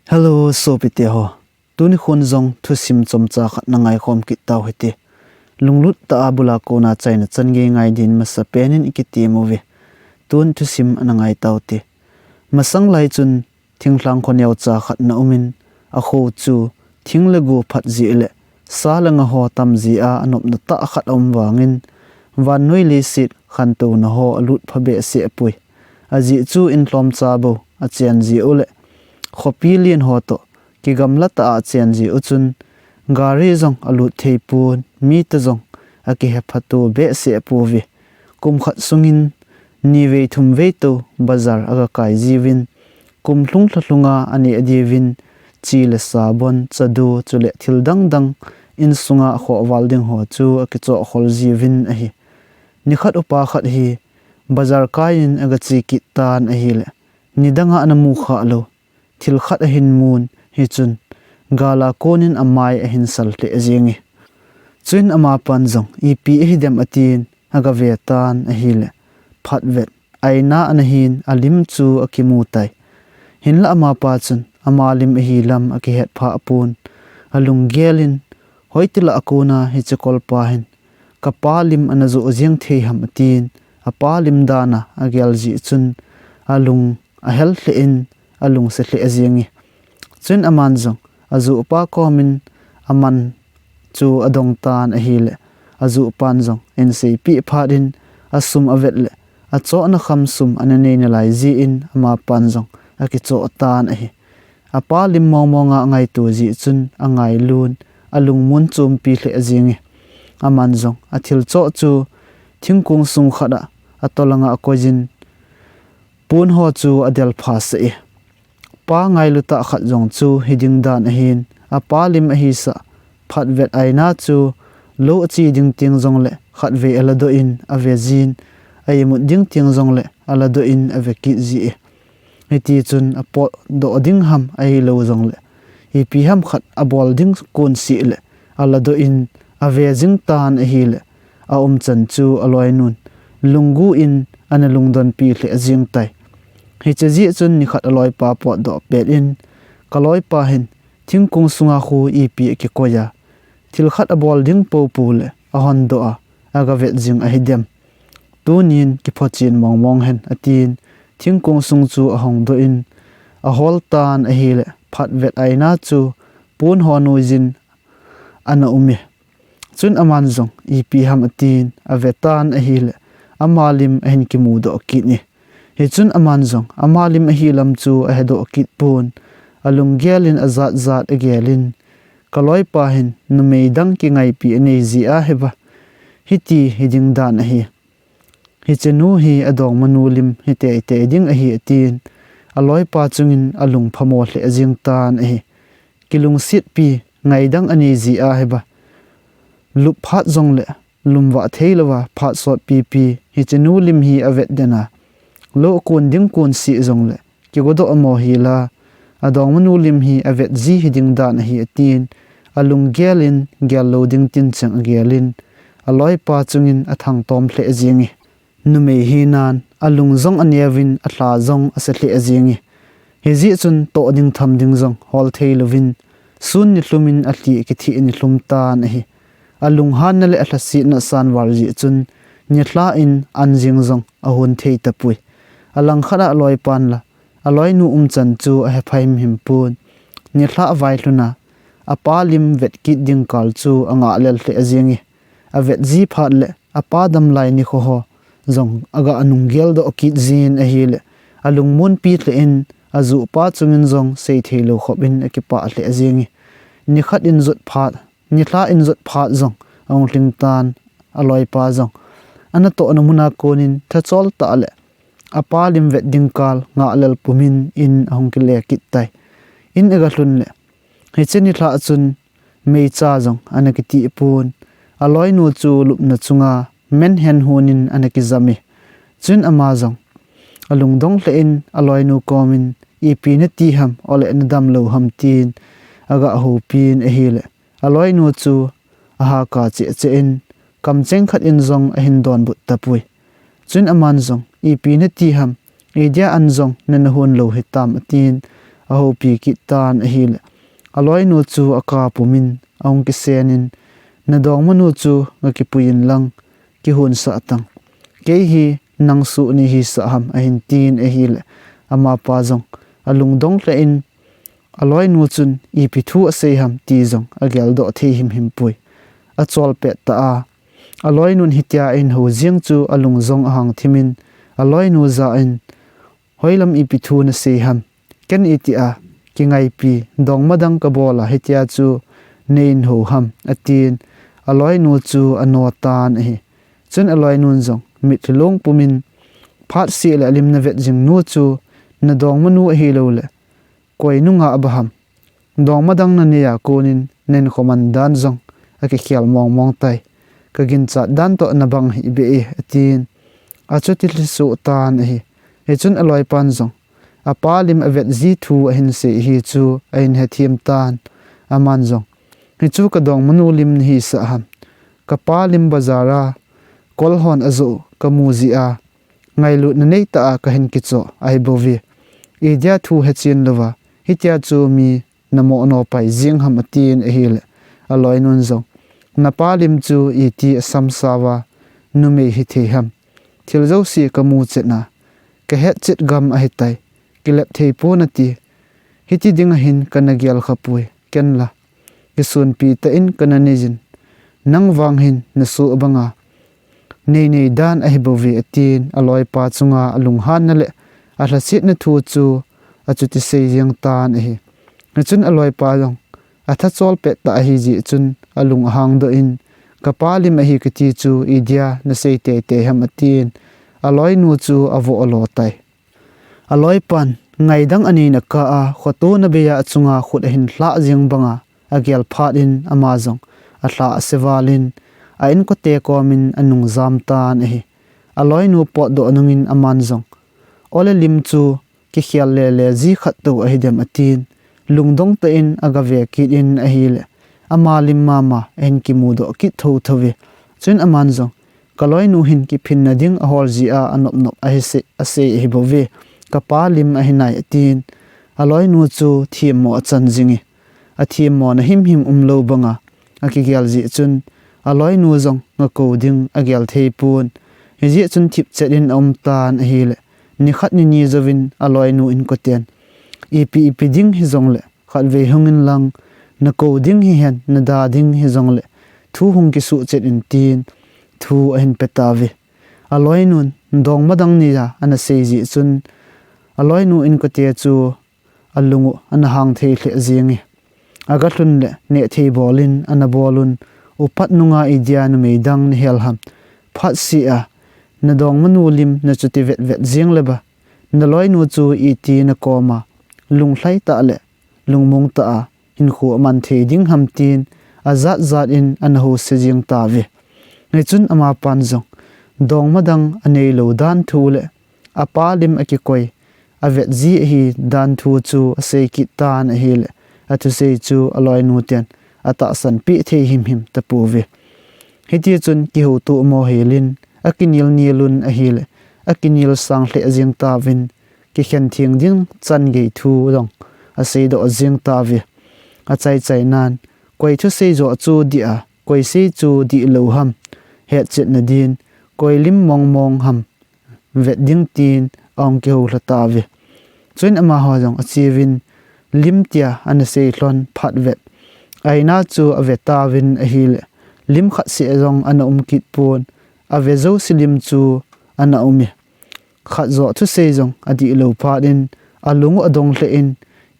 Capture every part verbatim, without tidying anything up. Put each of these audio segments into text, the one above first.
Hello, sopite ho. Tuni khun jong thusim chomcha khat na ngaikhom kit tau hite. Lunglut tah a bula kona chaina chan gei ngai din masapen in i kitem uve. Tun thusim ana ngai taute. Masang lai chun thinglhang kho neocha khat na um in, a kho chu thing le go phat jeh le sa le nga ho tam jeh a anopna tah khat a um vangin, vannoi leiset khantouna ho alut pha behseh poi. Ajeh chu in lhomcha bou a chen jeh u le khopi lien ho toh kigamla tah a chen jeh u chun gari jong alut thei pon, mite jong akihepha to behseh pouve. Kum khat sungin ni vei thum vei to bazar aga kai jiuvin, kum lhung lha lhunga aneh diuvin chi le sabon, chadu, chule thil dang dang insunga akhoh val ding ho chu akichoh khol jiuvin ahi. Nikhat upa khat hi bazar kai in aga che kit tan ahile, nidanga ana mu khah lou thil khat ahin mun, hichun gal a konin amai ahin sal lheh jenge. Chuin amapan jong ipi ahi dem atin aga ve tan ahile, phat vet aina ana hin alim chu akimu tai. Hinla amapa chun ama lim ahi lam akihet phah pon, alunggel in, hoiti lah a kona hiche kolpa hin kapa lim ana joh jeng thei ham atin, apa lim dan a agel jeh chun alung ahel lheh in alungse lheh jenge. Chuin aman jong ajohpa komin aman chu adong tan ahile, ajohpan jong ahin seipeh phat in asum avet le achohna kham sum ana nei nalai jeh in amapan jong akichoh tan ahi. Apa lim mong mong a angaito jeh chun angailun, alungmon chompi lheh jenge. Aman jong athil choh chu thingkong sung khat a atolanga akoijin pon ho chu adel phasah e. Pa ngailu tah khat jong chu hiding dan ahin, apa lim ahisah phat vet aina chu lou ache ding teng jongle khatvei aladoh in avejin, a imut ding teng jongle aladoh in ave kit ji e. Hitichun apotdoh ding ham ahilou jongle ipi ham khat abol ding kon seh le aladoh in ave jing tan ahile, aumchan chu aloinun lunggu in ana lungdonpi lheh jeng tai. Hiche jeh chun nikhat aloipa potdoh pet in, kaloipa hin thingkong sunga khu ipi akikoi a, thil khat abol ding poupou le ahondoh a, aga vet jing ahi dem. Tunin kiphochen mong mong hen atin, thingkong sung chu ahongdoh in ahol tan ahile, phat vet aina chu pon ho noijin ana um e. Chun aman jong ipi ham atin ave tan ahile, ama lim ahin kimudoh kit e. Hichun aman jong ama lim ahi lam chu ahedoh kit pon, alunggel in ajat jat agel in, kaloipa hin numei dang kingaipi anei jeh ahi va, hiti hiding dan ahi. Hichenu hi adongmanu lim hi teitei ding ahi atin, aloipa chungin alung phamo lheh jeng tan ahi. Kilungsetpi ngaidang anei jeh ahi va, lup phat jongle lumvah theilouva phat sotpipi hichenu lim hi avet den a, lou akon ding kon seh jongle kigodoh amo hila, adongmanu lim hi avet ji hiding dan ahi atin, alunggel in gel lou ding tincheng agel in, aloipa chungin athangtom lheh jenge. Numei hinan alung jong aneovin alha jong ase lheh jenge. Hijeh chun toh ding tham ding jong hol theilouvin, sun nilhum in alhi kitheh nilhum tan ahi. Alunghanna le alhasetna sanval jeh chun nilhah in an jeng jong ahon thei tapoi. Alangkhat a aloipan la aloinu umchan chu ahephai himhim pon, nilhah vailhun a apa lim vet kit ding kal chu angah lel lheh jenge. Avet ji phat le apa damlai nikho ho jong aga nunggel doh kit jin ahile, alungmonpi lheh in ajohpa chungin jong seithei lou khop in akipah lheh jenge. Nikhat in jot phat, nilhah in jot phat jong ahung lhing tan, aloipa jong anatohna muna konin thachol tah le apa lim vet ding kal ngah lel pumin in ahung kile kit tai. In aga lhun le hiche nilhah chun meicha jong ana kitih pon, aloinu chu lupna chunga menhen honin ana kijam e. Chun ama jong alungdong lheh in aloinu komin, ipi nati ham, ole nadam lou ham tin aga houpin ahile, aloinu chu ahaka cheh cheh in, kamcheng khat in jong ahin donbut tapoi. Chun aman jong, ipi nati ham, idea an jong nana hon lou hitam atin, ahoupi kit tan ahile, aloinu chu akap pumin ahung kisenin, "Nadongmanu chu gakipui inlang, kihunsah tang. Kei hi nang suh nahisah ham," ahin tin ahile, amapa jong alungdong lheh in, aloinu chun ipi thu asei ham ti jong ageldoh thei himhim poi. Achol pet tah a, aloinun hitia ahin hou jeng chu alung jong ahang thimin, aloinu jah in, "Hoilam ipi thu nasei ham? Ken itia kingaipi dongma dang kabol a hitia chu neihin hou ham?" atin, aloinu chu ano tan ahi. Chun aloinun jong mitlhi long pumin, "Phatseh le alim navet jing nu chu nadongmanu ahilouleh koi nungah abaham? Dongma dang nanei a konin nahinkho man dan jong akikhel mongmong tai. Kaginchat dan toh nabang hih beh e," atin. Achuti lhisoh tan ahi. Hichun aloipan jong apa lim avet ji thu ahin sei ahi chu ahin hethem tan. Aman jong, "Hichu kadongmanu lim nahisah ham? Kapa lim bazar a kolhon ajoh kamu jeh a ngailutna neitah a kahin kichoh ahibouve. Idia thu hechen louva hitia chu mi namoh nopai jeng ham?" atin ahile, aloinun jong, "Napa lim chu iti asam sao a numei hithei ham? Thil jouse kamu chet a, kahet chet gam ahitai. Kilep thei pon ati. Hiti ding ahin kana gel khapoi, ken la. Kisunpi tah in kana neijin, nang vang hin nasoh banga neinei dan ahibouve," atin, aloipa chunga alunghanna le alhasetna thu chu achuti sei jeng tan ahi. Hichun aloipa jong athachol pet tah ahi jeh chun alung ahangdoh in, "Kapa lim ahi kati chu idia nasei teitei ham?" atin, aloinu chu avoh alo tai. Aloipan ngaidang aneina kah a khotona bei a achunga khut ahin lhah jeng banga agel phat in ama jong alha ase valin a-inkote komin anung jam tan ahi. Aloinu potdoh nungin aman jong, "Ole lim chu kikhel lele ji khat tou ahidem?" atin, lungdong tah in agave kit in ahile, ama lim mama ahin kimudoh kit thotho ve. Chun aman jong, "Kaloinu hin kiphinna ding ahol jeh a anopnop ahi se, asei ahibouve. Kapa lim ahinai," atin. Aloinu chu themmo achan jinge. Athemmona himhim umlou banga akigel jeh chun aloinu jong gakou ding agel thei pon. Hijeh chun thipchet in aum tan ahile, nikhat nini jouvin aloinu inkoten, "Ipi ipi ding hijongle khatvei hung inlang, nakou ding hihen nada ding hijongle thu hung kisuh chet in," tin thu ahin pe tauve. Aloinun dongma dang neija ana sei jeh chun aloinu inkote chu alung u ana hang thei lheh jenge. Agalhun le nehthei bolin ana bolun, "Upat nunga idia numei dang nahel ham? Phatseh a nadongmanu lim nachuti vetvet jeng le ba, naloinu chu iti nakoma lunglhai tah le lungmong tah a hinkho aman thei ding ham?" tin ajat jat in ana hose jeng tauve. Hichun amapan jong dongma dang aneilou dan thu le apa lim akikoi avet ji ahi dan thu chu asei kit tan ahile, athusei chu aloinu ten atahsan peh thei himhim tapouve. Hitichun kihoutoh mo helin akinel nelun ahile, akinel sang lheh jeng tauvin, kikhen theng ding chan gei thu jong aseidoh jeng tauve. Achaina chainan, koi thusei joh chu dih a, koi sei chu dihlou ham hetchetna din, koi lim mongmong ham vet ding tin ahung kihoulha tauve. Chuin amaho jong acheuvin, lim tia ana sei lhon phatvet aina chu ave tauvin ahile, lim khat seh jong ana um kit pon, ave jouse lim chu ana ume. Khat joh thusei jong adihlou phat in alung u adong lheh in,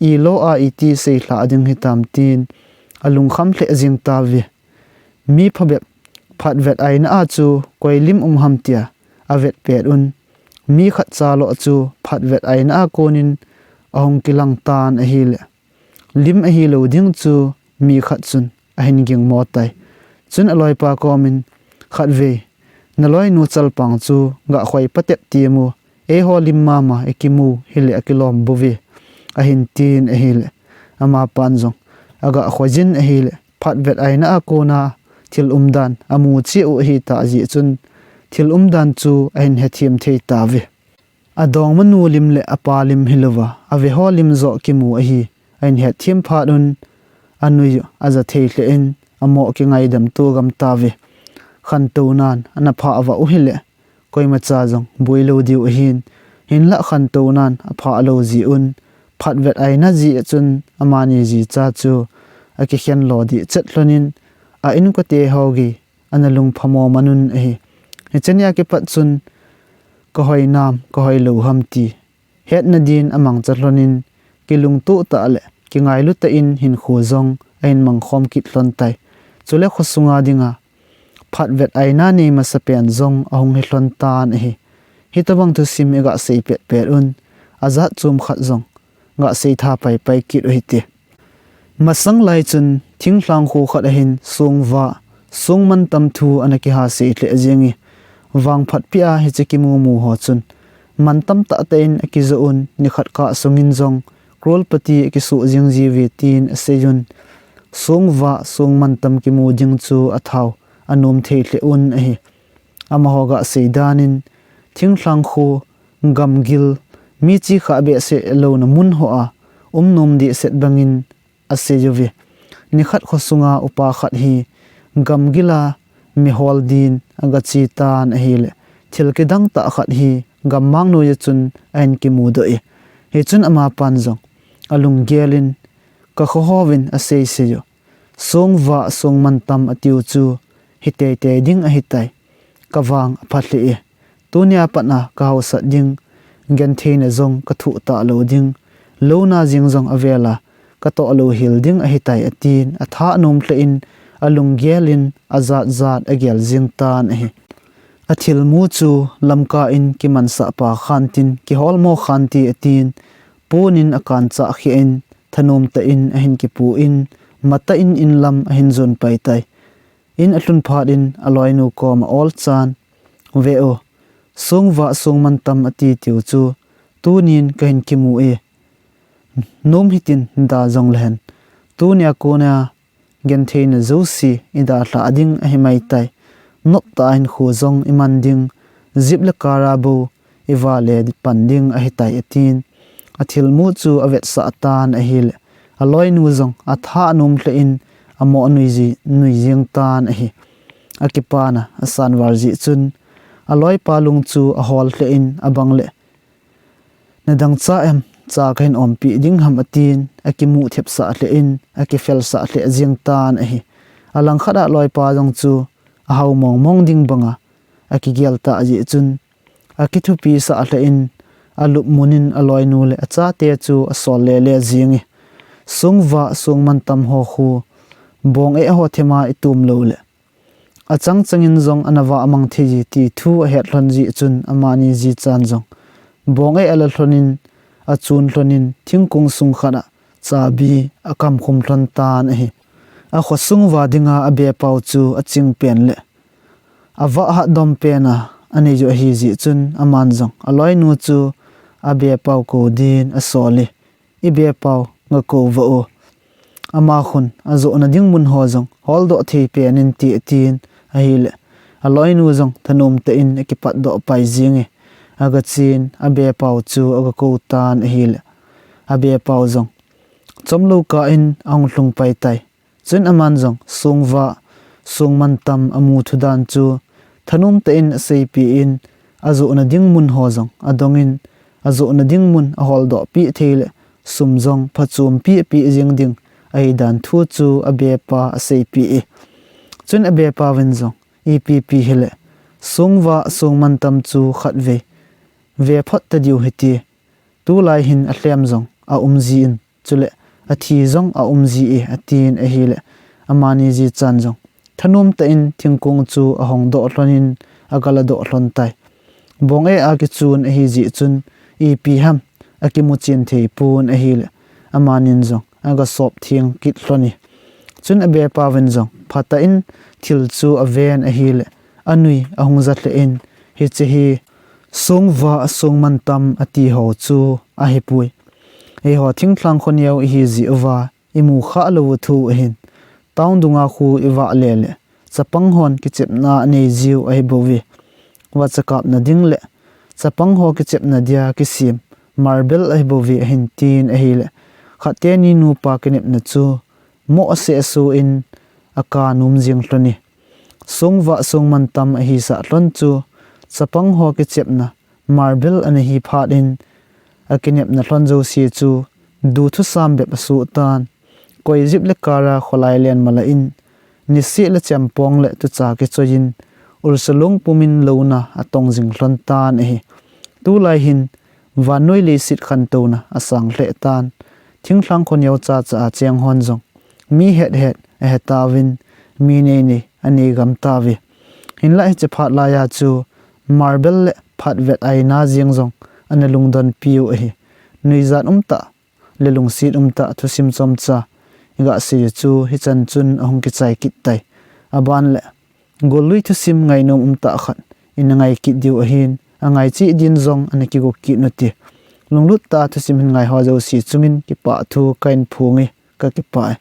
"Ilou a iti seilhah ding hitam?" tin alungkham lheh jeng tauve. Mi phabep phatvet aina a chu koi lim um ham tia avet pet un, mi khat chalou chu phatvet aina a konin ahung kilang tan ahile, lim ahilou ding chu mi khat chun ahin gingmo tai. Chun aloipa komin, "Khatvei naloinu chalpang chu gahkhoi patep temu, eiho lim mama ikimu hile akilom bouve," ahin tin ahile, amapan jong agahkhoi jin ahile, phatvet aina a kona thil umdan amu cheh u ahitah jeh chun thil umdan chu ahin hethem thei tauve. adongmanu lim le apa lim hilouva, aveho lim joh kimu ahi. Ahin hetthem phat un, anui aja thei lheh in, amo kingaidam to gam tauve. Khantou nan ana phah vah u hile, koimacha jong boi lou diu ahin, hinlah khantou nan aphah lou jeh un, phat vet aina jeh chun amani jicha chu akikhen lo dih chet lhon in, a inkote ho gei ana lungphamo man un ahi. Hiche nia kipat chun, kahoi nam, kahoi lou ham ti hetna din amangcha lhon in, kilungtoh tah le kingailu tah in hinkho jong ahin mangkhom kit lhon tai. Chule khosunga dinga phat vet aina nei masapen jong ahung hi lhon tan ahi. Hitobang thusim iga sei petpet un, ajat chom khat jong ga sei tha paipai kit u hite. Masang lai chun thinglhang kho khat ahin songvah, song mantam thu ana kiha sei lheh jeng e. Vangphat pia hiche kimumu ho chun mantam tahtah in akijoh un, nikhat kah sungin jong crorepati akisoh jing jiuve tin asei un, songvah, song mantam kimu ding chu athau anom thei lheh un ahi. Amaho ga sei dan in, thinglhang kho, gamgil, mi chikha behseh louna mun hoa um nom dehset bangin asei uve. Nikhat khosunga upa khat hi gamgil a mihol din aga che tan ahile, thil kidang tah khat hi gammang noiya chun ahin kimudoh e. Hichun amapan jong alunggel in, kakho hovin asei sei u, songvah, song mantam atiu chu hi teitei ding ahitai. Kavang apha lheh e. Tunia pat a kahaosat ding, gentheina jong kathoh talou ding, louna jeng jong avela katoh louhel ding ahitai, atin, atha anom lheh in, alunggel in, ajat jat agel jeng tan ahi. Athilmu chu lamkah in kimansah pa khan tin, kiholmo khan te, atin, pon in akanchah kheh in, thanom tah in ahin kipu in, matah in inlam ahin jon pai tai. In alhun phat in aloinu koma olchan, ve o, songvah, song mantam ati tiu chu tunin kahin kimu e. Nom hitin da jong lehen, tunia kona gentheina jouse idalhah ding ahi maitai. Noptah a hinkho jong iman ding, jeep le car a bou ivale pan ding ahitai, atin, athilmu chu avetsah tan ahile, aloinu jong atha anom lheh in, amo anui ji, nui jeng tan ahi. Akipana asan val jeh chun, aloipa lung chu ahol lheh in, abang le, nadang cha em, cha kahin ompeh ding ham, atin, akimuh thepsah lheh in, akifelsah lheh jeng tan ahi. Alangkhat a aloipa jong chu ahao mongmong ding banga akigel tah jeh chun, akithupisah lheh in, alupmun in aloinu le achate chu asol lele jeng e. Songvah, song mantam ho khu, bong eh ho thema itom lou le, achang changin jong ana vah mang thei e ti thu ahet lhon jeh chun, amani jichan jong bong eh ala lhon in, achun lhon in, thingkung sung khat a chabi akamkhum lhon tan ahi. Akhosung uva dinga abepau chu aching pen le avah hatdom pen a anei u ahi jeh chun, aman jong aloinu chu abepau kou din asol e, ibepau gakou uvo. Ama khun ajohna ding mun ho jong holdoh thei pen inte, atin, ahile, aloinu jong thanom tah in akipatdoh pai jeng e. Agachen, abepau chu agakou tan ahile, abepau jong chomlou kah in ahung lhung pai tai. Chun aman jong songvah, song mantam amu thu dan chu thanom tah in aseipeh in, ajohna ding mun ho jong adong in, ajohna ding mun aholdoh peh thei le sum jong phachompi apeh jeng ding ahi dan thu chu abepa aseipeh e. Chun abepa uvin jong, ipi pi hile, songvah, song mantam chu khatvei ve phot tadiu hite. Tulai hin alhem jong aum jin, chule athi jong aum ji e, atin ahile, amani jichan jong thanom tah in thingkung chu ahongdoh lhon in, agaladoh lhon tai. Bong eh a kichun ahi jeh chun, ipi ham akimu chen thei pon ahile, amanin jong agasop theng kit lhon e. Chun abepa uvin jong phatah in thil chu aven ahile, anui ahung ja lheh in, hiche hi songvah, song mantam ati ho chu ahipoi. Eiho thinglhang khoneo ihi jeh uva imu khah lou u thu ahin, town dunga khu ivah lele chapang hon kichepna anei jiu ahibouve. Vachakapna ding le chapang ho kichepna dia kisem marble ahi bouve ahin tin ahile, khat teni nupa kinepna chu mo ase asu in aka num jing lhon e. Sungva sung mantam ahi sah lhon chu chapang ho kichepna marble ana hi phat in akinepna lhon jouse chu du thusam bep asu tan. Koi jip le kara kholai len mala in, nisih le chempong le tucha kichoi in, ulsa lung pumin louna atong jing lhon tan ahi. Tulai hin, vannoi leiset khantouna asang lheh tan. Thinglhang khoneo chacha a cheng hon jong mi het het ahe tauvin, mi nei nei anei gam tauve. Hinlah hiche phat laiya chu marble le phatvet aina jeng jong ana lungdon piu ahi. Nuijat umtah le lungset umtah thusim chomcha iga sei u chu hichan chun ahung kichai kit tai. Aban le, gollui thusim ngainom umtah khat ina ngai kit diu ahin, angai cheh din jong ana kigo kit ute. Lunglut tah a thusim hin ngai ho jouse chungin kipah thu kahin phong e, kakipah e.